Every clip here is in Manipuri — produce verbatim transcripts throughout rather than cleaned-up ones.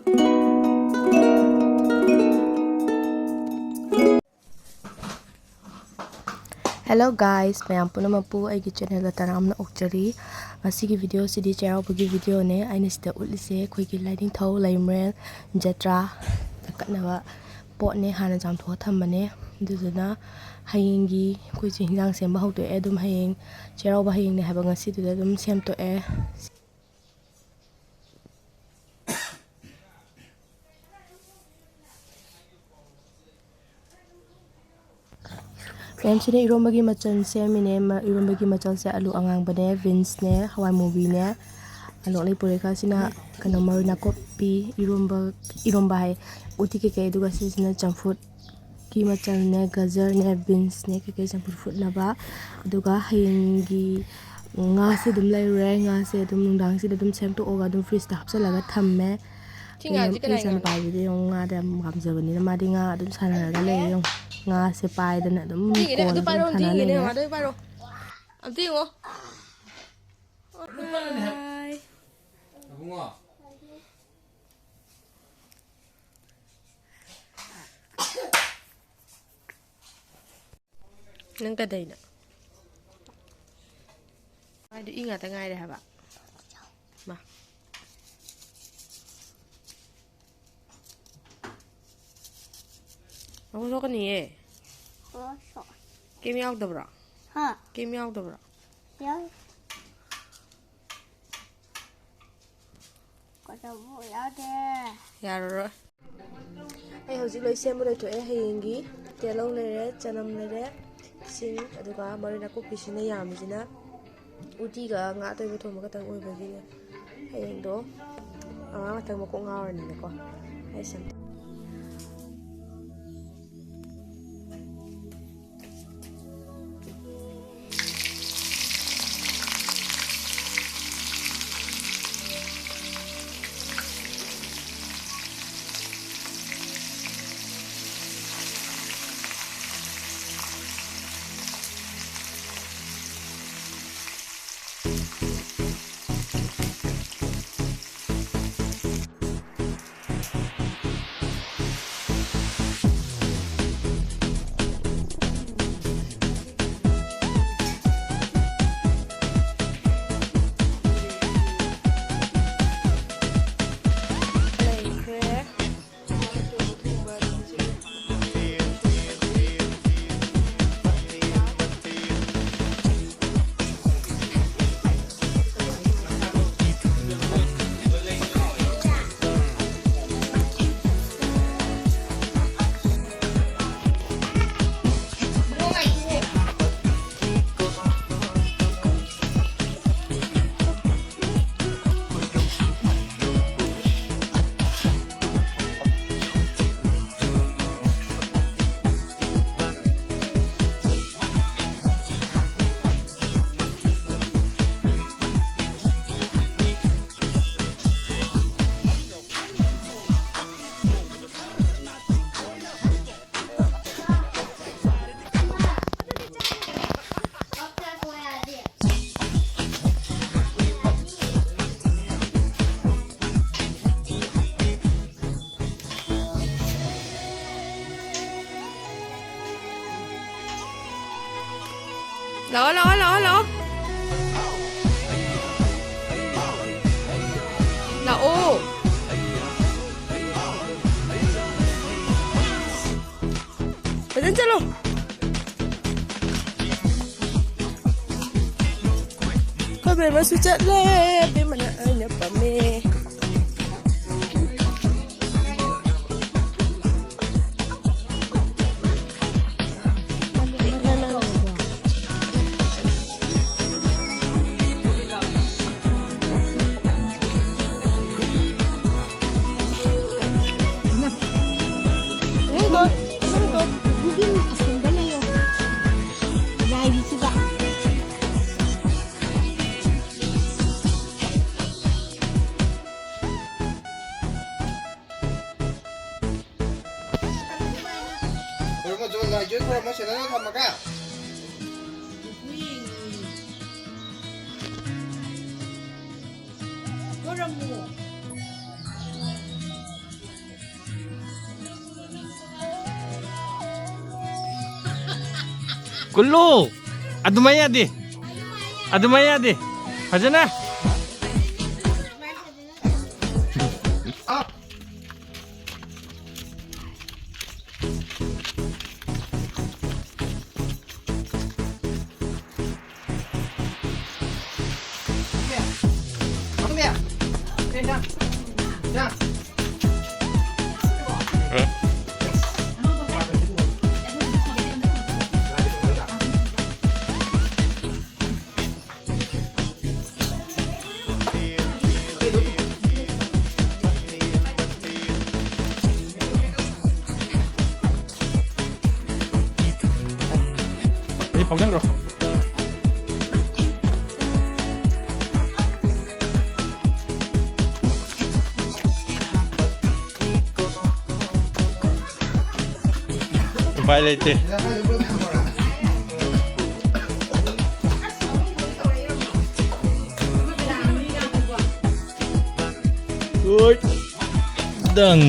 Hello guys, ꯃꯌꯥꯝ ꯄꯨꯝꯅꯃꯛꯄꯨ ꯑꯩꯒꯤ ꯆꯦꯅꯦꯜꯗ ꯇꯔꯥꯝꯅ ꯑꯣꯛꯆꯔꯤ꯫ ꯉꯁꯤꯒꯤ ꯚꯤꯗꯤꯑꯣꯁꯤꯗꯤ ꯆꯩꯔꯥꯎꯕꯒꯤ ꯚꯤꯗꯤꯑꯣꯅꯦ꯫ ꯑꯩꯅ ꯁꯤꯗ ꯎꯠꯂꯤꯁꯦ ꯑꯩꯈꯣꯏꯒꯤ ꯂꯥꯏꯅꯤꯡꯊꯧ ꯂꯩꯃꯔꯦꯜ ꯖꯇ꯭ꯔꯥꯗ ꯀꯠꯅꯕ ꯄꯣꯠꯅꯦ꯫ ꯍꯥꯟꯅ ꯆꯥꯝꯊꯣꯛꯑ ꯊꯝꯕꯅꯦ꯫ ꯑꯗꯨꯗꯨꯅ ꯍꯌꯦꯡꯒꯤ ꯑꯩꯈꯣꯏꯁꯦ ꯍꯤꯟꯖꯥꯡ ꯁꯦꯝꯕ ꯍꯧꯗꯣꯛꯑꯦ꯫ ꯑꯗꯨꯝ ꯍꯌꯦꯡ ꯆꯩꯔꯥꯎꯕ ꯍꯌꯦꯡꯅꯦ ꯍꯥꯏꯕ ꯉꯁꯤꯗꯨꯗ ꯑꯗꯨꯝ ꯁꯦꯝꯗꯣꯛꯑꯦ꯫ ꯃꯌꯥꯝꯁꯤꯅ ꯏꯔꯣꯝꯕꯒꯤ ꯃꯆꯜ ꯁꯦꯝꯃꯤꯅꯦ꯫ ꯃ-, ꯏꯔꯣꯝꯕꯒꯤ ꯃꯆꯜꯁꯦ ꯑꯂꯨ ꯑꯉꯥꯡꯕꯅꯦ, ꯕꯤꯟꯁꯅꯦ, ꯍꯋꯥꯏ ꯃꯨꯕꯤꯅꯦ, ꯑꯂꯨ ꯑꯂꯩ ꯄꯨꯔꯦꯈꯥꯁꯤꯅ ꯀꯩꯅꯣ ꯃꯔꯣꯏ ꯅꯥꯀꯨꯞꯄꯤ, ꯏꯔꯣꯝꯕ, ꯏꯔꯣꯝꯕ ꯍꯥꯏ, ꯎꯇꯤ ꯀꯩꯀꯩ, ꯑꯗꯨꯒ ꯁꯤꯁꯤꯅ ꯆꯝꯐꯨꯠꯀꯤ ꯃꯆꯜꯅꯦ, ꯒꯖꯔꯅꯦ, ꯕꯤꯟꯁꯅꯦ, ꯀꯩꯀꯩ ꯆꯝꯐꯨꯠ ꯐꯨꯠꯅꯕ꯫ ꯑꯗꯨꯒ ꯍꯌꯦꯡꯒꯤ ꯉꯥꯁꯦ ꯑꯗꯨꯝ ꯂꯩꯔꯨꯔꯦ꯫ ꯉꯥꯁꯦ ꯑꯗꯨꯝ ꯅꯨꯡꯗꯥꯡꯁꯤꯗ ꯑꯗꯨꯝ ꯁꯦꯝꯗꯣꯛꯑꯒ ꯑꯗꯨꯝ ꯐ꯭ꯔꯤꯖꯇ ꯍꯥꯞꯆꯜꯂꯒ ꯊꯝꯃꯦ꯫ ꯁꯤ ꯉꯥꯁꯦ ꯀꯅꯥꯏ ꯉꯥꯅꯣ? ꯏꯆꯥꯅꯨꯄꯥꯁꯤꯗꯤ ꯌꯦꯡꯉꯨ, ꯉꯥꯗ ꯌꯥꯝ ꯄꯥꯝꯖꯕꯅꯤꯅ ꯃꯥꯗꯤ ꯉꯥ ꯑꯗꯨꯝ ꯁꯥꯟꯅꯔꯒ ꯂꯩꯌꯦ꯫ ꯌꯦꯡꯉꯨ, ꯉꯥꯁꯦ ꯄꯥꯏꯗꯅ ꯑꯗꯨꯝ ꯑꯝꯇ ꯌꯦꯡꯒꯦꯅꯦ, ꯀꯣꯟꯗ ꯑꯗꯨ ꯑꯗꯨꯝ ꯄꯥꯏꯔꯣ, ꯑꯝꯇ ꯁꯥꯟꯅ ꯌꯦꯡꯒꯦꯅꯦ, ꯂꯩꯔꯦ꯫ ꯃꯃꯥꯗ ꯑꯝꯇ ꯄꯥꯏꯔꯣ꯫ ꯑꯝꯇ ꯌꯦꯡꯉꯣ꯫ ꯍꯥꯏ꯫ ꯑꯕꯨꯡꯉꯣ꯫ ꯅꯪ ꯀꯗꯩꯅꯣ? ꯃꯥꯏꯗꯣ ꯏ ꯉꯥꯛꯇ ꯉꯥꯏꯔꯦ ꯍꯥꯏꯕ꯫ ꯃꯥ꯫ ꯃꯈꯨꯠ ꯁꯣꯛꯀꯅꯤꯌꯦ꯫ ꯑꯣ, ꯁꯣꯛ-꯫ ꯀꯦꯝ ꯌꯥꯎꯗꯕ꯭ꯔꯣ? ꯍꯥ? ꯀꯦꯝ ꯌꯥꯎꯗꯕ꯭ꯔꯣ? ꯌꯥꯎ-꯫ ꯀꯩꯗꯧꯕ ꯌꯥꯎꯗꯦ꯫ ꯌꯥꯔꯔꯣꯏ꯫ ꯑꯩ ꯍꯧꯖꯤꯛ ꯂꯣꯏ ꯁꯦꯝꯕ ꯂꯣꯏꯊꯣꯛꯑꯦ꯫ ꯍꯌꯦꯡꯒꯤ ꯇꯦꯜꯍꯧ ꯂꯩꯔꯦ, ꯆꯅꯝ ꯂꯩꯔꯦ, ꯁꯤꯡ, ꯑꯗꯨꯒ ꯃꯔꯣꯏ ꯅꯥꯀꯨꯞꯄꯤꯁꯤꯅ ꯌꯥꯝꯕꯁꯤꯅ ꯎꯇꯤꯒ ꯉꯥ ꯑꯇꯣꯏꯕ ꯊꯣꯡꯕ ꯈꯛꯇꯪ ꯑꯣꯏꯕꯒꯤꯅꯦ꯫ ꯍꯌꯦꯡꯗꯣ ꯑꯉꯥꯡ ꯉꯥꯛꯇꯪ ꯃꯀꯣꯛ ꯉꯥꯎꯔꯅꯤꯅꯀꯣ꯫ ꯑꯩ ꯁꯦꯝ-꯫ ꯂꯥꯛꯑꯣ, ꯂꯥꯛꯑꯣ, ꯂꯥꯛꯑꯣ, ꯂꯥꯛꯑꯣ꯫ ꯂꯥꯛꯑꯣ꯫ ꯐꯖꯅ ꯆꯠꯂꯣ꯫ ꯑꯩꯈꯣꯏ ꯕꯦꯝꯃꯁꯨ ꯆꯠꯂꯦ꯫ ꯕꯦꯝꯃꯅ ꯑꯩꯅ ꯄꯝꯃꯦ꯫ ꯈꯨꯔꯨꯝꯃꯣ, ꯖꯣꯟ ꯂꯥꯏꯖꯣꯏ ꯈꯨꯔꯨꯝꯃꯣ, ꯁꯦꯟꯗꯜꯗꯣ ꯊꯝꯃꯒ꯫ ꯈꯨꯔꯨꯝꯃꯣ꯫ ꯀꯨꯜꯂꯨ! ꯑꯗꯨꯃꯥꯏ ꯌꯥꯗꯦ꯫ ꯑꯗꯨꯃꯥꯏ ꯌꯥꯗꯦ꯫ ꯐꯖꯅ꯫ ꯑꯩ ꯐꯥꯎꯖꯟꯈ꯭ꯔꯣ꯫ ꯎꯄꯥꯏ ꯂꯩꯇꯦ꯫ ꯎꯏ꯫ ꯗꯪ꯫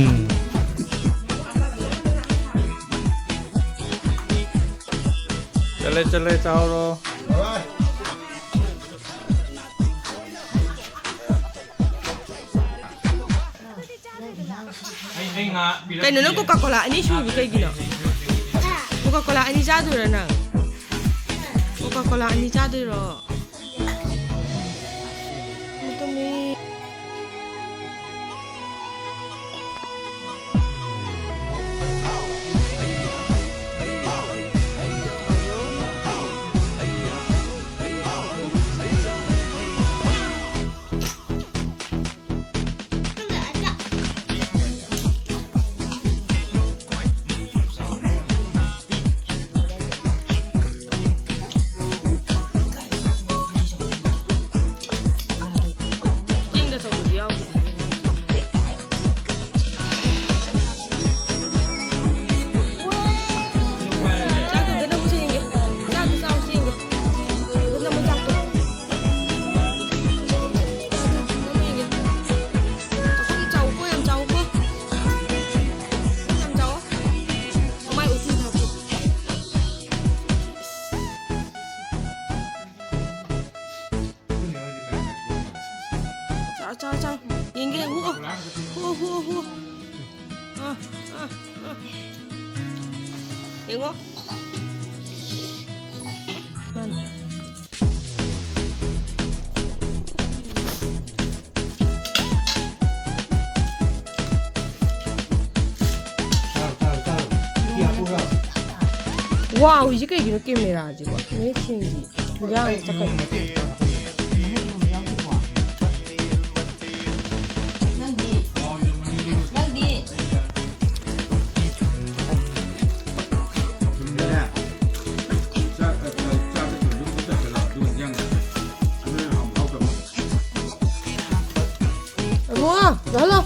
ꯆꯠꯂꯦ, ꯆꯠꯂꯦ, ꯆꯥꯍꯧꯔꯣ꯫ ꯑꯩ ꯑꯩ ꯉꯥ ꯄꯤꯔꯛ- ꯀꯩꯅꯣ, ꯅꯪ ꯀꯣꯀꯥ ꯀꯣꯂꯥ ꯑꯅꯤ ꯁꯨꯔꯤꯕ ꯀꯩꯒꯤꯅꯣ? ꯀꯣꯀꯥ ꯀꯣꯂꯥ ꯑꯅꯤ ꯆꯥꯗꯣꯏꯔꯣ ꯅꯪ? ꯀꯣꯀꯥ ꯀꯣꯂꯥ ꯑꯅꯤ ꯆꯥꯗꯣꯏꯔꯣ? ꯇꯨꯝꯃꯤ꯫ ꯆꯦꯡꯗ ꯇꯧꯕꯗꯤ ꯌꯥꯎꯗꯦ꯫ ꯆꯥꯛꯇꯣ ꯑꯝꯇ ꯅꯝꯃꯨꯁꯦ ꯌꯦꯡꯒꯦ꯫ ꯆꯥꯛꯇꯣ ꯆꯥꯎꯁꯦ ꯌꯦꯡꯒꯦ꯫ ꯑꯝꯇ ꯅꯝꯃꯨ ꯆꯥꯛꯇꯣ꯫ ꯅꯝꯃꯨ ꯌꯦꯡꯒꯦ꯫ ꯆꯥꯛꯇꯣ ꯌꯥꯝ ꯆꯥꯎꯀꯣ, ꯌꯥꯝ ꯆꯥꯎꯀꯣ꯫ ꯌꯥꯝ ꯆꯥꯎꯑꯣ꯫ ꯃꯃꯥꯏ ꯎꯇꯤ ꯊꯥꯛꯀꯦ꯫ ꯆꯥꯎ, ꯆꯥꯎ, ꯆꯥꯎ꯫ ꯌꯦꯡꯒꯦ, ꯍꯨ, ꯍꯨ, ꯍꯨ, ꯍꯨ꯫ ꯑ, ꯑ, ꯑ꯫ ꯌꯦꯡꯉꯣ꯫ ꯃꯥꯅꯤ꯫ ꯋꯥꯎꯔꯤꯁꯦ ꯀꯩꯒꯤꯅꯣ ꯀꯦꯃꯦꯔꯥꯁꯤꯕꯣ? ꯃꯌꯦꯛ ꯁꯦꯡꯗꯤ꯫ ꯍꯤꯟꯖꯥꯡ ꯆꯠꯀꯅꯤ꯫ ꯅꯪꯗꯤ? ꯅꯪꯗꯤ? ꯏꯕꯨꯡꯉꯣ, ꯆꯠꯂꯣ꯫